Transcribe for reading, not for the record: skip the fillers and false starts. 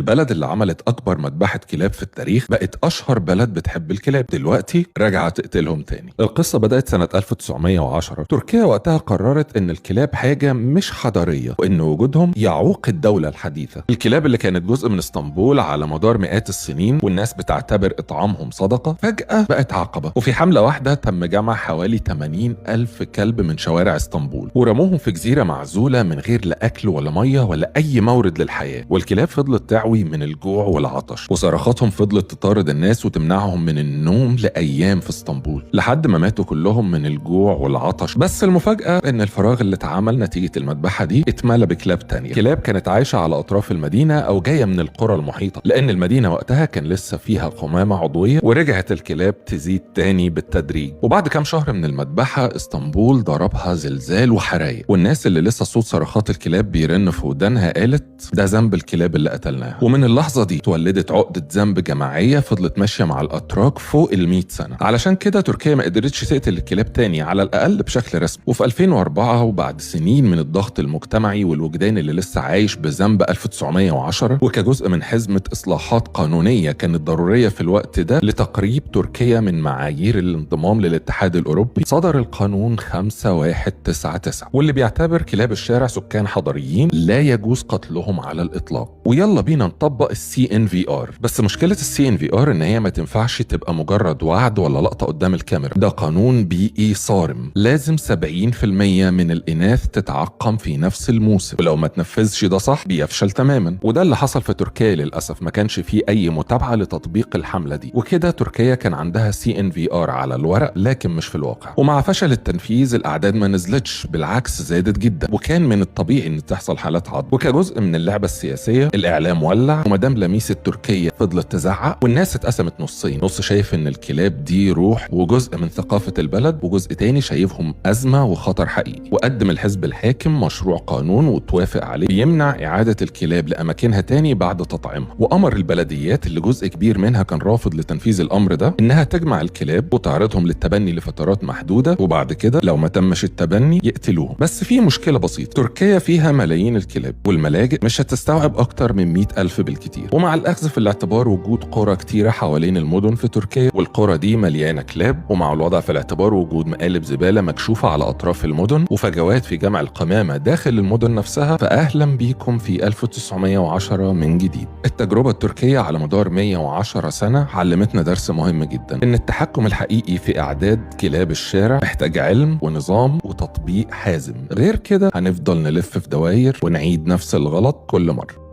البلد اللي عملت أكبر مذبحة كلاب في التاريخ بقت أشهر بلد بتحب الكلاب، دلوقتي راجعة تقتلهم تاني. القصة بدأت سنة 1910. تركيا وقتها قررت إن الكلاب حاجة مش حضارية وإن وجودهم يعوق الدولة الحديثة. الكلاب اللي كانت جزء من اسطنبول على مدار مئات السنين والناس بتعتبر إطعامهم صدقة، فجأة بقت عقبة. وفي حملة واحدة تم جمع حوالي 80 ألف كلب من شوارع اسطنبول ورموهم في جزيرة معزولة من غير لا أكل ولا مية ولا أي مورد للحياة. والكلاب فضلت تعوي من الجوع والعطش، وصرخاتهم فضلت تطارد الناس وتمنعهم من النوم لأيام في اسطنبول لحد ما ماتوا كلهم من الجوع والعطش. بس المفاجأة إن الفراغ اللي اتعمل نتيجة المذبحة دي اتملى بكلاب تانية، كلاب كانت عايشة على أطراف المدينة أو جاية من القرى المحيطة، لأن المدينة وقتها كان لسه فيها قمامة عضوية، ورجعت الكلاب تزيد تاني بالتدريج. وبعد كام شهر من المذبحة اسطنبول ضربها زلزال وحرايق، والناس اللي لسه صوت صرخات الكلاب بيرن في ودانها قالت ده ذنب الكلاب اللي قتلناها. ومن اللحظة دي تولدت عقدة ذنب جماعية فضلت ماشية مع الأتراك فوق ال100 سنة. علشان كده تركيا ما قدرتش تقتل الكلاب تاني على الأقل بشكل رسمي. وفي 2004 وبعد سنين من الضغط المجتمعي والوجدان اللي لسه عايش بذنب 1910، وكجزء من حزمة إصلاحات قانونية كانت ضرورية في الوقت ده لتقريب تركيا من معايير الانضمام للاتحاد الأوروبي، صدر القانون 5199 واللي بيعتبر كلاب الشارع سكان حضريين لا يجوز قتلهم على الإطلاق. ويلا بينا نطبق CNVR. بس مشكلة CNVR إن هي ما تنفعش تبقى مجرد وعد ولا لقطة قدام الكاميرا. ده قانون بيئي صارم، لازم 70% من الإناث تتعقم في نفس الموسم، ولو ما تنفذش ده صح بيفشل تماما. وده اللي حصل في تركيا للأسف، ما كانش فيه أي متابعة لتطبيق الحملة دي، وكده تركيا كان عندها CNVR على الورق لكن مش في الواقع. ومع فشل التنفيذ الأعداد ما نزلتش، بالعكس زادت جدا، وكان من الطبيعي إن تحصل حالات عض. وكجزء من اللعبة السياسية الإعلام ولع، ومدام لميس التركية فضلت تزعق، والناس اتقسمت نصين، نص شايف إن الكلاب دي روح وجزء من ثقافة البلد، وجزء تاني شايفهم أزمة وخطر حقيقي. وقدم الحزب الحاكم مشروع قانون وتوافق عليه يمنع إعادة الكلاب لأماكنها تاني بعد تطعيمها، وأمر البلديات اللي جزء كبير منها كان رافض لتنفيذ الأمر ده إنها تجمع الكلاب وتعرضهم للتبني لفترات محدودة، وبعد كده لو ما تمش التبني يقتلوهم. بس في مشكلة بسيطة، تركيا فيها ملايين الكلاب والملاجئ مش هتستوعب أكتر من 100,000 بالكتير، ومع الأخذ في الاعتبار وجود قرى كتيرة حوالين المدن في تركيا والقرى دي مليانة كلاب، ومع الوضع في الاعتبار وجود مقالب زبالة مكشوفة على أطراف المدن وفجوات في جمع القمامة داخل المدن نفسها، فأهلا بيكم في 1910 من جديد. التجربة التركية على مدار 110 سنة علمتنا درس مهم جدا، إن التحكم الحقيقي في أعداد كلاب الشارع محتاج علم ونظام وتطبيق حازم، غير كده هنفضل نلف في دواير ونعيد نفس الغلط كل مرة.